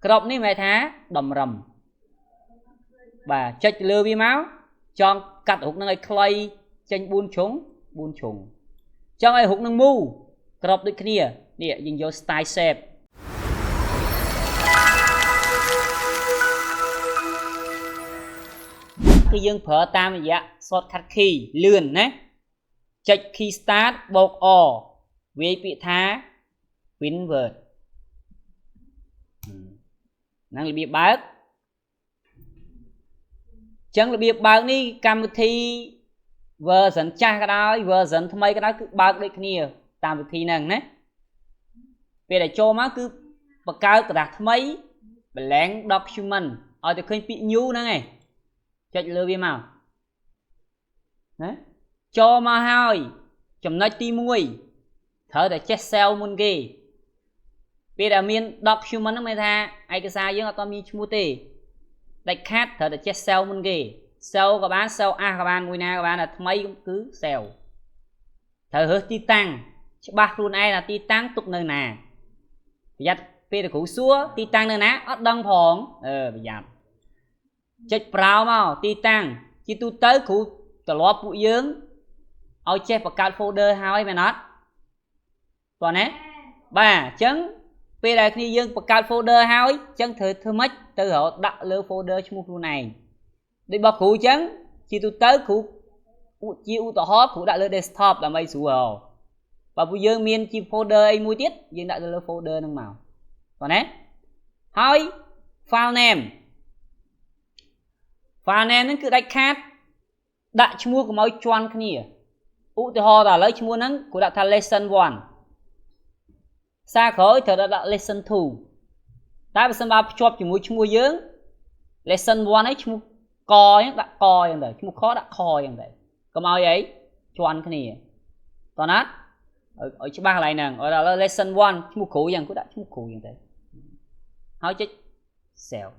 crop នេះមានន័យថាតម្រឹមបាទចុចលើវាមកចង់កាត់រូបនឹងឲ្យខ្លីចេញ4ជ្រុង4ជ្រុងចង់ឲ្យរូបនឹងមូល crop ដូចគ្នានេះយើងយក style shape គឺយើងប្រើតាមរយៈ shortcut key លឿនណាចុច key start បូក R វាយពាក្យថា WinWord ហ្នឹងរបៀបបើកចឹងរបៀបបើកនេះកម្មវិធី version ចាស់ក៏ដោយ version ថ្មីក៏ដោយគឺបើកដូចគ្នាតាមវិធីហ្នឹងណាពេលដែលចូលមកគឺបង្កើតក្រដាសថ្មី blank document ឲ្យតែឃើញពាក្យ new ហ្នឹងឯងចុចលើវាមកណាចូលមកហើយចំណុចទី1ត្រូវតែចេះ save មុនគេពេលដែលមាន document ហ្នឹងមានថាឯកសារយើងអត់ទាន់មានឈ្មោះទេដាច់ខាតត្រូវតែចេះ save មុនគេ save ក៏បាន save as ក៏បានមួយណាក៏បានតែថ្មីគឺ save ត្រូវរើសទីតាំងច្បាស់ខ្លួនឯងថាទីតាំងទុកនៅណាប្រយ័ត្នពេលទៅគ្រូសួរទីតាំងនៅណាអត់ដឹងផងអឺប្រយ័ត្នចុច browse មកទីតាំងជាទូទៅគ្រូត្រឡប់ពួកយើងឲ្យចេះបង្កើត folder ហើយមែនអត់តោះណាបាទអញ្ចឹងពេលដែលគ្នាយើងបង្កើត folder ហើយអញ្ចឹងត្រូវធ្វើម៉េចទៅរកដាក់លើ folder ឈ្មោះខ្លួនឯងដូចរបស់គ្រូអញ្ចឹងជាទូទៅគ្រូជាឧទាហរណ៍គ្រូដាក់លើ desktop ដើម្បីស្រួលរកបើពួកយើងមានជា folder អីមួយទៀតយើងដាក់ទៅលើ folder ហ្នឹងមកតោះណាហើយ file name file name ហ្នឹងគឺដាច់ខាតដាក់ឈ្មោះកុំឲ្យជាន់គ្នាឧទាហរណ៍ថាឥឡូវឈ្មោះហ្នឹងគ្រូដាក់ថា lesson 1សារក្រោយត្រូវដាក់ lesson 2តែបើសិនបើភ្ជាប់ជាមួយឈ្មោះយើង lesson 1ហើយឈ្មោះកអញ្ចឹងដាក់កអញ្ចឹងទៅឈ្មោះខដាក់ខអញ្ចឹងទៅកុំឲ្យអីជាន់គ្នាតោះណាឲ្យច្បាស់កន្លែងហ្នឹងឲ្យដល់ lesson 1ឈ្មោះគ្រូអញ្ចឹងគ្រូដាក់ឈ្មោះគ្រូអញ្ចឹងទៅហើយចុច save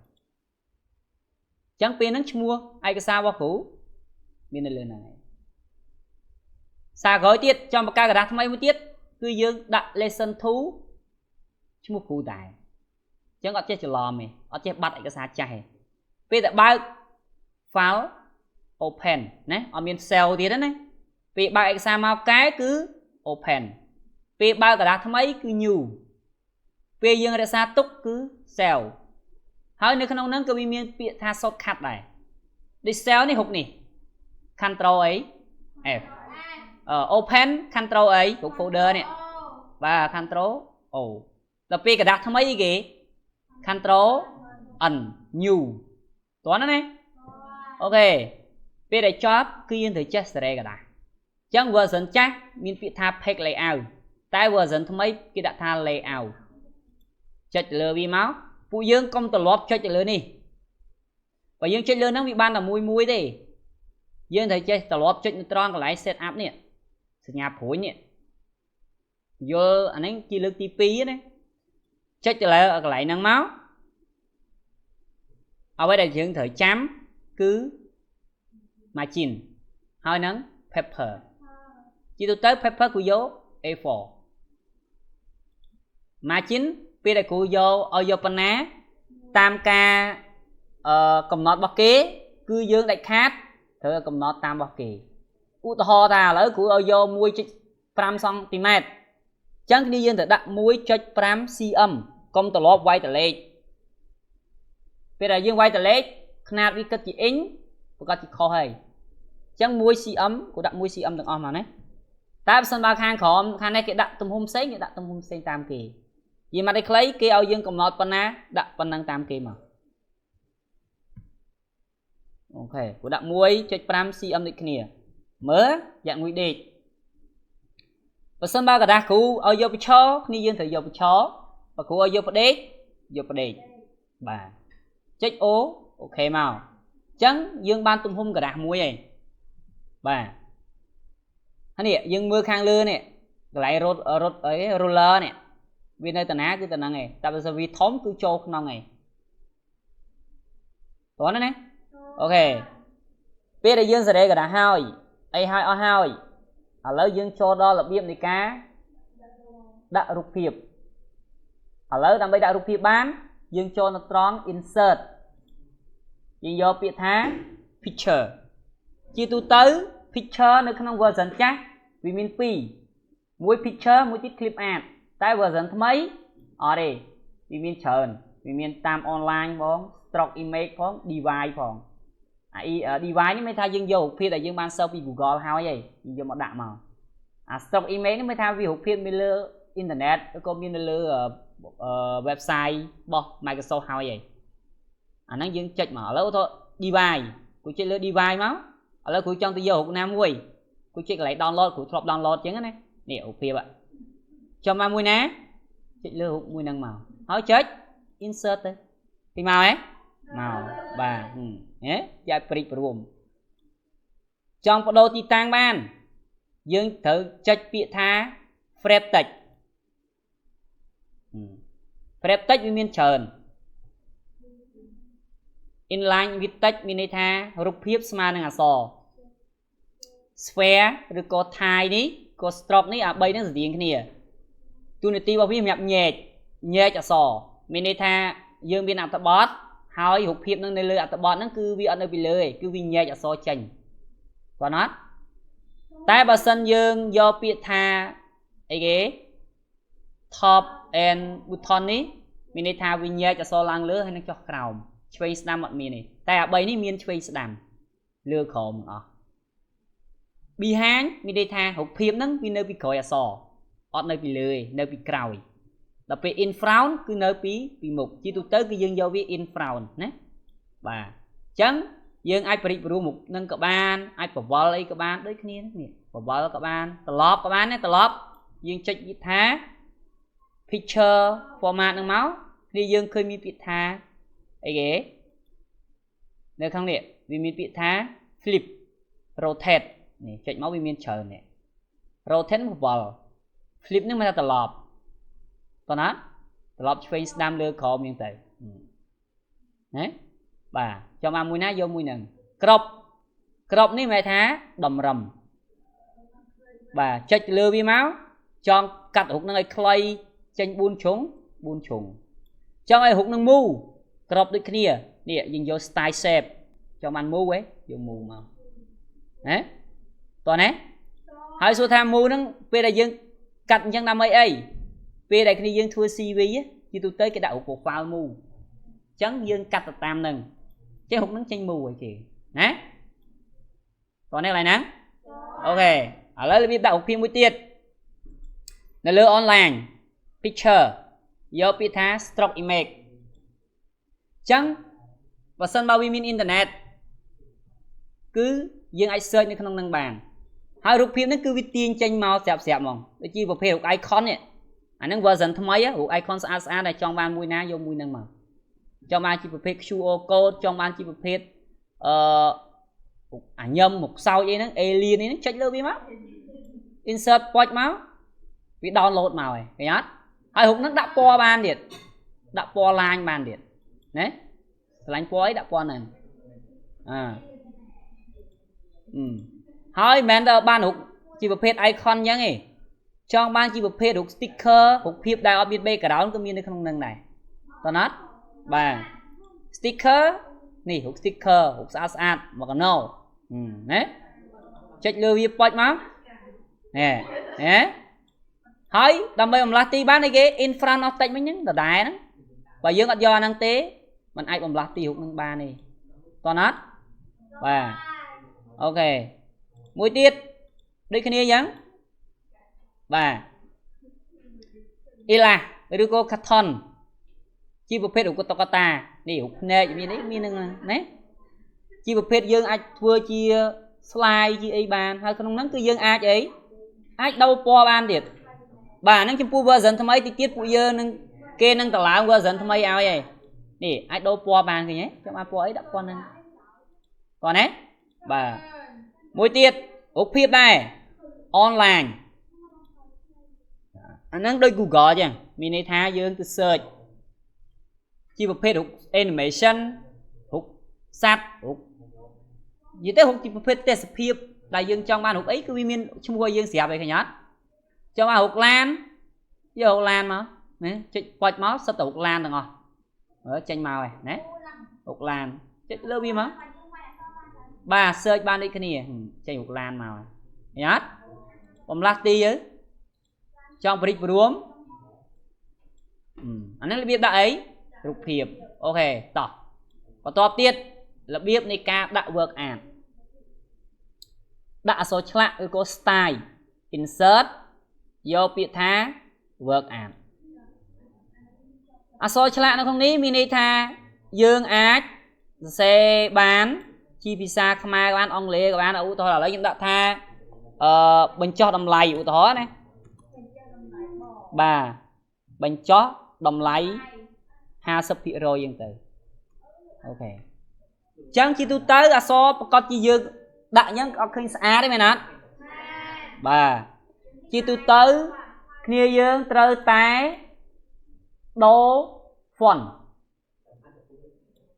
អញ្ចឹងពេលហ្នឹងឈ្មោះឯកសាររបស់គ្រូមាននៅលើហ្នឹងហើយសារក្រោយទៀតចង់បង្កើតក្រដាសថ្មីមួយទៀតគឺយើងដាក់ lesson 2ឈ្មោះគ្រូដែរអញ្ចឹងអត់ចេះច្រឡំទេអត់ចេះបាត់ឯកសារចាស់ទេពេលតែបើក file open ណាអត់មាន save ទៀតទេណាពេលបើកឯកសារមកកែគឺ open ពេលបើកក្រដាសថ្មីគឺ new ពេលយើងរក្សាទុកគឺ save ហើយនៅក្នុងហ្នឹងក៏វាមានពាក្យថា shortcut ដែរដូច save នេះរូបនេះ control អី F open control អីរូប folder នេះបាទ control O ដល់ពេលក្រដាសថ្មីអីគេ control N new តោះណាណាOK ពេលដែលចប់គឺយើងត្រូវចេះសេរីក្រដាសអញ្ចឹង version ចាស់មានពាក្យថា page layout តែ version ថ្មីគេដាក់ថា layout ចុចលើវាមកពួកយើងកុំត្រឡប់ចុចទៅលើនេះបើយើងចុចលើហ្នឹងវាបានតែមួយមួយទេយើងត្រូវចេះត្រឡប់ចុចនៅត្រង់កន្លែង set up នេះសញ្ញាព្រួយនេះយល់អានេះជាលើកទី2ណាចុចទៅលើកន្លែងហ្នឹងមកអ្វីដែលយើងត្រូវចាំគឺ margin ហើយនឹង paper ជាទូទៅ paper គឺយក A4 margin ពេលដែលគ្រូយកឲ្យយកប៉ុណ្ណាតាមការអឺកំណត់របស់គេ គឺយើងដាច់ខាតត្រូវកំណត់តាមរបស់គេឧទាហរណ៍ថាឥឡូវគ្រូឲ្យយក1.5សង់ទីម៉ែត្រអញ្ចឹងគ្នាយើងត្រូវដាក់1.5 cm កុំត្រឡប់វាយតលេខពេលដែលយើងវាយតលេខខ្នាតវាគិតជាអ៊ីងប្រកាសជាខុសហើយអញ្ចឹង1 cm គ្រូដាក់1 cm ទាំងអស់មកណាតែបើសិនបើខាងក្រោមខាងនេះគេដាក់ទំហំផ្សេងគេដាក់ទំហំផ្សេងតាមគេនិយាយមកឲ្យខ្លីគេឲ្យយើងកំណត់ប៉ុណ្ណាដាក់ប៉ុណ្ណឹងតាមគេមក OK គ្រូដាក់1.5 cm ដូចគ្នាមើលយ៉ាងមួយដេកបើសិនបើក្រដាសគ្រូឲ្យយកបញ្ឈរគ្នាយើងត្រូវយកបញ្ឈរបើគ្រូឲ្យយកផ្ដេកយកផ្ដេកបាទចុចអូ OK មកអញ្ចឹងយើងបានទំហំក្រដាសមួយហើយបាទហើយនេះយើងមើលខាងលើនេះកន្លែងរត់រត់អី ruler នេះវានៅតាណាគឺតាហ្នឹងឯងតែបើសិនវាធំគឺចូលក្នុងឯងតោះណាណា OK ពេលដែលយើងសេរីក្រដាសហើយអីហើយអស់ហើយឥឡូវយើងចូលដល់របៀបនៃការដាក់រូបភាពឥឡូវដើម្បីដាក់រូបភាពបាន យើងចូលនៅត្រង់ insert យើងយកពាក្យថា picture ជាទូទៅ picture នៅក្នុង version ចាស់វាមានពីរមួយ picture មួយទៀត clip art តែ version ថ្មីអត់ទេវាមានច្រើនវាមានតាម online ផង stock image ផង device ផងអា device នេះមានថាយើងយករូបភាពដែលយើងបាន search ពី Google ហើយឯងយើងយកមកដាក់មកអា stock image នេះមានថាវារូបភាពមានលើអ៊ីនធឺណិតឬក៏មាននៅលើ website របស់ Microsoft ហើយឯងអាហ្នឹងយើងចុចមកឥឡូវឧទាហរណ៍ device គ្រូចុចលើ device មកឥឡូវគ្រូចង់ទៅយករូបណាមួយគ្រូចុចកន្លែង download គ្រូធ្លាប់ download ចឹងណានេះរូបភាពចាំមកមួយណាចុចលើរូបមួយហ្នឹងមកហើយចុច insert ទៅពីមកហ៎មកបាទហេយកព្រិចព្រមចង់បដូរទីតាំងបានយើងត្រូវចុចពាក្យថា frame text frame text វាមានច្រើន inline with text មានន័យថារូបភាពស្មើនឹងអក្សរ square ឬក៏ tile នេះក៏ stroke នេះអា3ហ្នឹងស្រដៀងគ្នាទូនាទីរបស់វាសម្រាប់ញែកញែកអក្សរមានន័យថាយើងមានអត្ថបទហើយរូបភាពនឹងនៅលើអត្ថបទហ្នឹងគឺវាអត់នៅពីលើទេគឺវាញែកអក្សរចេញបាទអត់តែបើសិនយើងយកពាក្យថាអីគេ top and bottom នេះមានន័យថាវាញែកអក្សរឡើងលើហើយនឹងចុះក្រោមឆ្វេងស្ដាំអត់មានទេតែអា3នេះមានឆ្វេងស្ដាំលើក្រោមទាំងអស់ behind មានន័យថារូបភាពហ្នឹងវានៅពីក្រោយអក្សរអត់នៅពីលើទេនៅពីក្រោយដល់ពេល in front គឺនៅពីមុខជាទូទៅគឺយើងយកវា in front ណាបាទអញ្ចឹងយើងអាចបរិបរួមមុខនឹងក៏បានអាចបវល់អីក៏បានដូចគ្នានេះបវល់ក៏បានត្រឡប់ក៏បានដែរត្រឡប់យើងចុចវាថា picture format ហ្នឹងមកគ្នាយើងឃើញមានពាក្យថាអីគេនៅខាងនេះវាមានពាក្យថា flip rotate នេះចុចមកវាមានច្រើននេះ rotate បវល់ flip នេះមានថាត្រឡប់តោះណាត្រឡប់ឆ្វេងស្ដាំលើក្រោមហ្នឹងទៅណាបាទចង់មកមួយណាយកមួយហ្នឹង crop crop នេះមានថាតម្រឹមបាទចុចលើវាមកចង់កាត់រូបហ្នឹងឲ្យខ្លីចេញ4ជ្រុង4ជ្រុងចង់ឲ្យរូបហ្នឹងមូល crop ដូចគ្នានេះយើងយក style shape ចង់បានមូលហ៎យកមូលមកណាតោះណាហើយសួរថាមូលហ្នឹងពេលដែលយើងកាត់អញ្ចឹងដើម្បីអីពេលដែលគ្នាយើងធ្វើ CV ជាទូទៅគេដាក់រូប profile មូលអញ្ចឹងយើងកាត់ទៅតាមហ្នឹងចេះរូបហ្នឹងចេញមូលអីគេណាតោះនេះកន្លែងហ្នឹង OK ឥឡូវរបៀបដាក់រូបភាពមួយទៀតនៅលើ online picture យកពាក្យថា stock image អញ្ចឹងបើសិនបើវាមានអ៊ីនធឺណិតគឺយើងអាច search នៅក្នុងនឹងបានហើយរូបភាពហ្នឹងគឺវាទាញចេញមកស្រាប់ស្រាប់ហ្មងដូចជាប្រភេទរូប icon នេះអាហ្នឹង version ថ្មីរូប icon ស្អាតស្អាតដែលចង់បានមួយណាយកមួយហ្នឹងមកចង់បានជាប្រភេទ QR code ចង់បានជាប្រភេទអឺអាញឹមមុខសោចអីហ្នឹង alien អីហ្នឹងចុចលើវាមក insert ប៉ុចមកវា download មកហើយឃើញអត់ហើយរូបហ្នឹងដាក់ពណ៌បានទៀតដាក់ពណ៌ឡាញបានទៀតណាស្រឡាញ់ពណ៌អីដាក់ពណ៌ហ្នឹងអាអឺហើយមិនមែនតែបានរូបជាប្រភេទ icon អញ្ចឹងទេចង់បានជាប្រភេទរូប sticker រូបភាពដែលអត់មាន background ក៏មាននៅក្នុងហ្នឹងដែរតើណាត់បាទ sticker នេះរូប sticker រូបស្អាតស្អាតមកកណោណាចុចលើវាប៉ុចមកណែណែហើយដើម្បីបំលាស់ទីបានអីគេ in front of text មិញហ្នឹងដដែលហ្នឹងបើយើងអត់យកអាហ្នឹងទេมันអាចបំលាស់ទីរូបហ្នឹងបានទេតោះណាត់បាទ OK មួយទៀតដូចគ្នាអញ្ចឹងបាទអ៊ីឡាឬក៏ cartoon ជាប្រភេទរូបតុក្កតានេះរូបភ្នែកមានអីមាននឹងណាជាប្រភេទយើងអាចធ្វើជា slide ជាអីបានហើយក្នុងហ្នឹងគឺយើងអាចអីអាចដូរពណ៌បានទៀតបាទហ្នឹងចំពោះ version ថ្មីតិចទៀតពួកយើងនឹងគេនឹងតម្លើង version ថ្មីឲ្យឯងនេះអាចដូរពណ៌បានឃើញទេចង់បានពណ៌អីដាក់ពណ៌ហ្នឹងតោះណាបាទមួយទៀតរូបភាពដែរ online អាហ្នឹងដូច Google ចឹងមានន័យថាយើងទៅ search ជាប្រភេទរូប animation រូបសត្វរូបនិយាយទៅរូបជាប្រភេទទេសភាពដែលយើងចង់បានរូបអីគឺវាមានឈ្មោះឲ្យយើងស្រាប់អីឃើញអត់ចង់បានរូបឡានយករូបឡានមកណាចុចប៉ុចមកសិតតែរូបឡានទាំងអស់ ចេញមកហើយណារូបឡានចុចលើវាមកបាទ search បានដូចគ្នាចេញរូបឡានមកឃើញអត់បំលាស់ទីទៅចង់បរិចបរួមអានេះរបៀបដាក់អីរូបភាព OK តោះបន្ទាប់ទៀតរបៀបនៃការដាក់ word art ដាក់អក្សរឆ្លាក់ឬក៏ style insert យកពាក្យថា word art អក្សរឆ្លាក់នៅក្នុងនេះមានន័យថាយើងអាចសរសេរបានជាភាសាខ្មែរក៏បានអង់គ្លេសក៏បានឧទាហរណ៍ឥឡូវខ្ញុំដាក់ថាអឺបញ្ចុះតម្លៃឧទាហរណ៍ណាបាទបញ្ចុះតម្លៃ50%យ៉ាងទៅ OK អញ្ចឹងជាទូទៅអក្សរប្រកាសជាយើងដាក់អញ្ចឹងអត់ឃើញស្អាតទេមែនអត់បាទជាទូទៅគ្នាយើងត្រូវតែដូរ font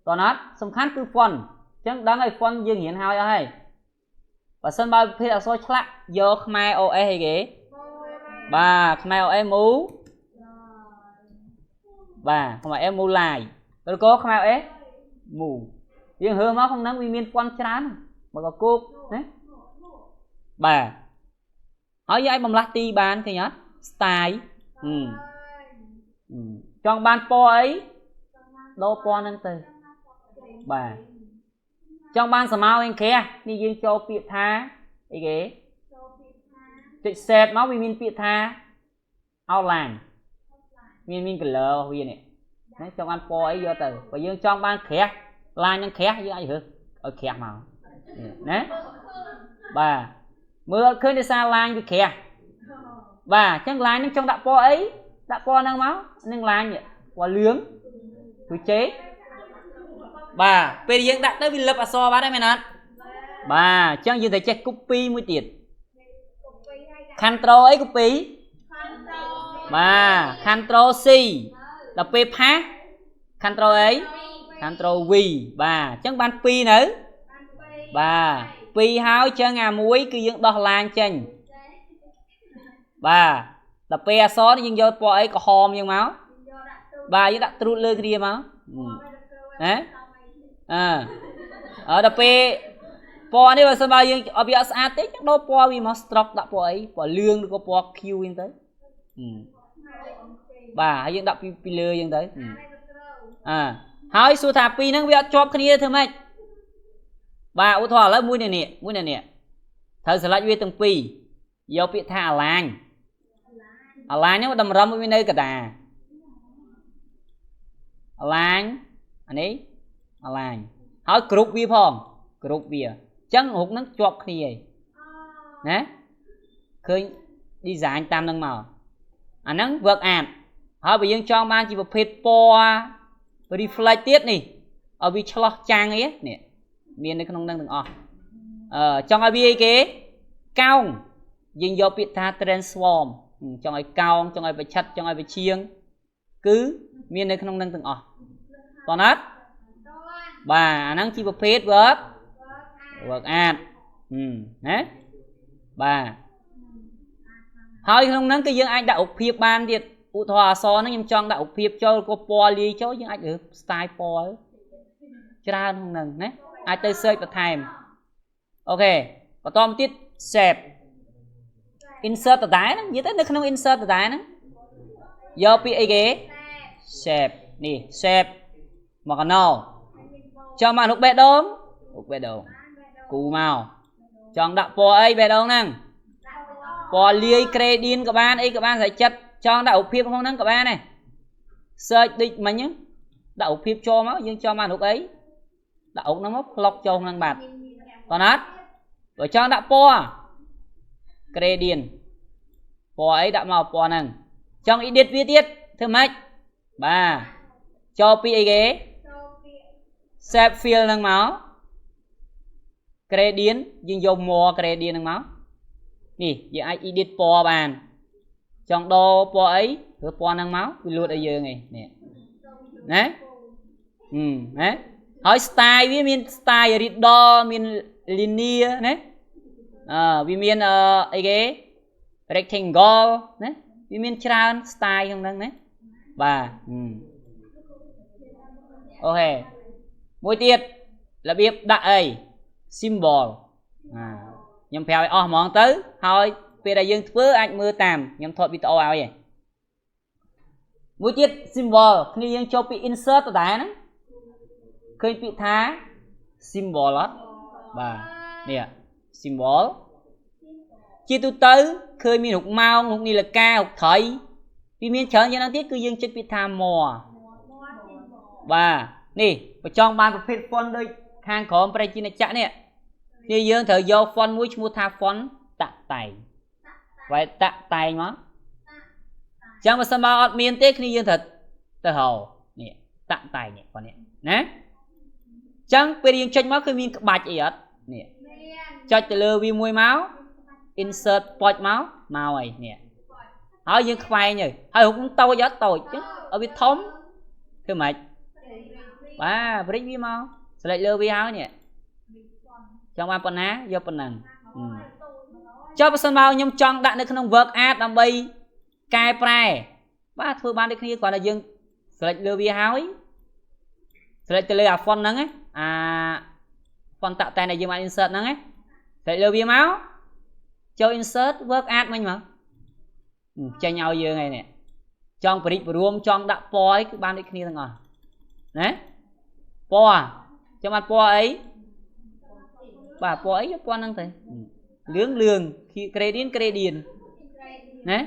តោះណាត់សំខាន់គឺ font អញ្ចឹងដឹងហើយ font យើងរៀនហើយអស់ហើយបើសិនបើប្រភេទអក្សរឆ្លាក់យកខ្មែរ OS អីគេបាទខ្មែរ OS មូបាទខ្មែរ OS មូ line ឬក៏ខ្មែរ OS មូយើងរើមកក្នុងហ្នឹងវាមាន font ច្រើនមកក៏គោកណាបាទហើយយើងអាចបំលាស់ទីបានឃើញអត់ style ចង់បានពណ៌អីដូរពណ៌ហ្នឹងទៅបាទចង់បានស្រមោលឯងក្រាស់នេះយើងចូលពាក្យថាអីគេចុច set មកវាមានពាក្យថា outline មាន color របស់វានេះណាចង់បានពណ៌អីយកទៅបើយើងចង់បានក្រាស់ line នឹងក្រាស់យើងអាចរើសឲ្យក្រាស់មកណាបាទមើលអត់ឃើញដោយសារ line វាក្រាស់បាទអញ្ចឹង line នឹងចង់ដាក់ពណ៌អីដាក់ពណ៌ហ្នឹងមកនឹង line ពណ៌លឿងគឺចេបាទពេលយើងដាក់ទៅវាលឹបអក្សរបាត់ហើយមែនអត់បាទអញ្ចឹងយើងត្រូវចេះ copy មួយទៀត Control អី copy បាទ Control C ដល់ពេល paste Control អី Control V បាទអញ្ចឹងបាន2នៅបាទ2ហើយអញ្ចឹងអាមួយគឺយើងដោះ line ចេញបាទដល់ពេលអក្សរនេះយើងយកពណ៌អីក្រហមយើងមកបាទយើងដាក់ត្រួតលើគ្នាមកណាអើអើដល់ពេលពណ៌នេះបើសិនបើយើងអត់វាអត់ស្អាតទេយើងដូរពណ៌វាមក stroke ដាក់ពណ៌អីពណ៌លឿងឬក៏ពណ៌ខៀវហ្នឹងទៅបាទហើយយើងដាក់ពីលើយើងទៅអើហើយសួរថាពីរហ្នឹងវាអត់ជាប់គ្នាធ្វើម៉េចបាទឧទាហរណ៍ឥឡូវមួយនេះមួយនេះត្រូវ select វាទាំងពីរយកពាក្យថា align align ហ្នឹងតម្រឹមវានៅកដា align អានេះ align ហើយគ្រប់វាផងគ្រប់វាអញ្ចឹងរូបហ្នឹងជាប់គ្នាឯងណាឃើញ design តាមហ្នឹងមកអាហ្នឹង word art ហើយបើយើងចង់បានជាប្រភេទពណ៌ reflect ទៀតនេះឲ្យវាឆ្លោះចាំងអីនេះមាននៅក្នុងហ្នឹងទាំងអស់អឺចង់ឲ្យវាអីគេកោងយើងយកពាក្យថា transform ចង់ឲ្យកោងចង់ឲ្យប្រឆិតចង់ឲ្យវាឈៀងគឺមាននៅក្នុងហ្នឹងទាំងអស់តោះណាបាទអាហ្នឹងជាប្រភេទ word art ណាបាទហើយក្នុងហ្នឹងគឺយើងអាចដាក់រូបភាពបានទៀតឧទាហរណ៍អក្សរហ្នឹងខ្ញុំចង់ដាក់រូបភាពចូលក៏ពណ៌លាយចូលយើងអាចរើស style ពណ៌ច្រើនក្នុងហ្នឹងណាអាចទៅ search បន្ថែម OK បន្តមកទៀត shape insert ដដែលហ្នឹងនិយាយទៅនៅក្នុង insert ដដែលហ្នឹងយកពាក្យអីគេ shape នេះ shape មកកណោចង់មករូបបេះដូងរូបបេះដូងគូមកចង់ដាក់ពណ៌អីបេះដូងហ្នឹងពណ៌លាយ gradient ក៏បានអីក៏បានស្រេចចិត្តចង់ដាក់រូបភាពក្នុងហ្នឹងក៏បានដែរ search ដូចមិញហ្នឹងដាក់រូបភាពចូលមកយើងចង់បានរូបអីដាក់រូបហ្នឹងមកផ្លុកចូលក្នុងបាត់តោះណាត់បើចង់ដាក់ពណ៌ gradient ពណ៌អីដាក់មកពណ៌ហ្នឹងចង់ edit វាទៀតធ្វើម៉េចបាទចូលពីអីគេ shape fill ហ្នឹងមក gradient យើងយក more gradient ហ្នឹងមកនេះយើងអាច edit ពណ៌បានចង់ដូរពណ៌អីឬពណ៌ហ្នឹងមកវាលួតឲ្យយើងឯងនេះណាហឹមណាហើយ style វាមាន style radial មាន linear ណាអឺវាមានអឺអីគេ rectangle ណាវាមានច្រើន style ក្នុងហ្នឹងណាបាទ។ OK មួយទៀតរបៀបដាក់អី symbol អាខ្ញុំប្រាប់ឲ្យអស់ហ្មងទៅហើយពេលដែលយើងធ្វើអាចមើលតាមខ្ញុំថតវីដេអូឲ្យឯងមួយទៀត symbol គ្នាយើងចូលពី insert ដដែលហ្នឹងឃើញពាក្យថា symbol អត់?បាទនេះ symbol ជាទូទៅឃើញមានរូបម៉ោងរូបនាឡិការូបត្រីវាមានច្រើនយ៉ាងហ្នឹងទៀតគឺយើងចុចពាក្យថា more បាទនេះបើចង់បានប្រភេទ font ដូចខាងក្រោមប្រជាណាចក្រនេះនេះយើងត្រូវយក font មួយឈ្មោះថា font តាក់តែងវាយតាក់តែងមកចឹងបើសិនបើអត់មានទេគ្នាយើងត្រូវទៅរកនេះតាក់តែងនេះ font នេះណាចឹងពេលយើងចុចមកគឺមានក្បាច់អីអត់នេះចុចទៅលើវាមួយមក insert ប៉ុចមកមកហើយនេះហើយយើងខ្វែងទៅហើយរូបនឹងតូចអត់តូចចឹងឲ្យវាធំធ្វើម៉េចបាទព្រិចវាមក select លើវាហើយនេះចង់បានប៉ុណ្ណាយកប៉ុណ្ណឹងចុះបើសិនមកខ្ញុំចង់ដាក់នៅក្នុង work art ដើម្បីកែប្រែបាទធ្វើបានដូចគ្នាគ្រាន់តែយើង select លើវាហើយ select ទៅលើអា font ហ្នឹងអា font តាក់តែដែលយើងបាន insert ហ្នឹងណា select លើវាមកចូល insert work art មិញមកចេញឲ្យយើងហើយនេះចង់បរិចបរួមចង់ដាក់ពណ៌អីគឺបានដូចគ្នាទាំងអស់ណាពណ៌ចង់បានពណ៌អីបាទពណ៌អីយកពណ៌ហ្នឹងទៅលឿងលឿង gradient gradient ណា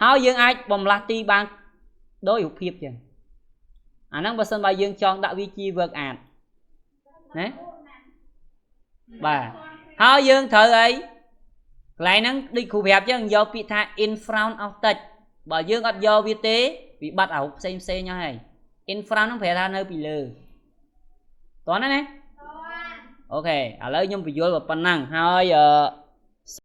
ហើយយើងអាចបំលាស់ទីបានដោយរូបភាពចឹងអាហ្នឹងបើសិនបើយើងចង់ដាក់វាជា work art ណាបាទហើយយើងត្រូវអីកន្លែងហ្នឹងដូចគ្រូប្រាប់ចឹងយកពាក្យថា in front of text បើយើងអត់យកវាទេវាបាត់អារូបផ្សេងផ្សេងហើយ in front ហ្នឹងប្រាប់ថានៅពីលើតោះណាណាOK ឥឡូវខ្ញុំបញ្យល់ប៉ុណ្ណឹងហើយអឺ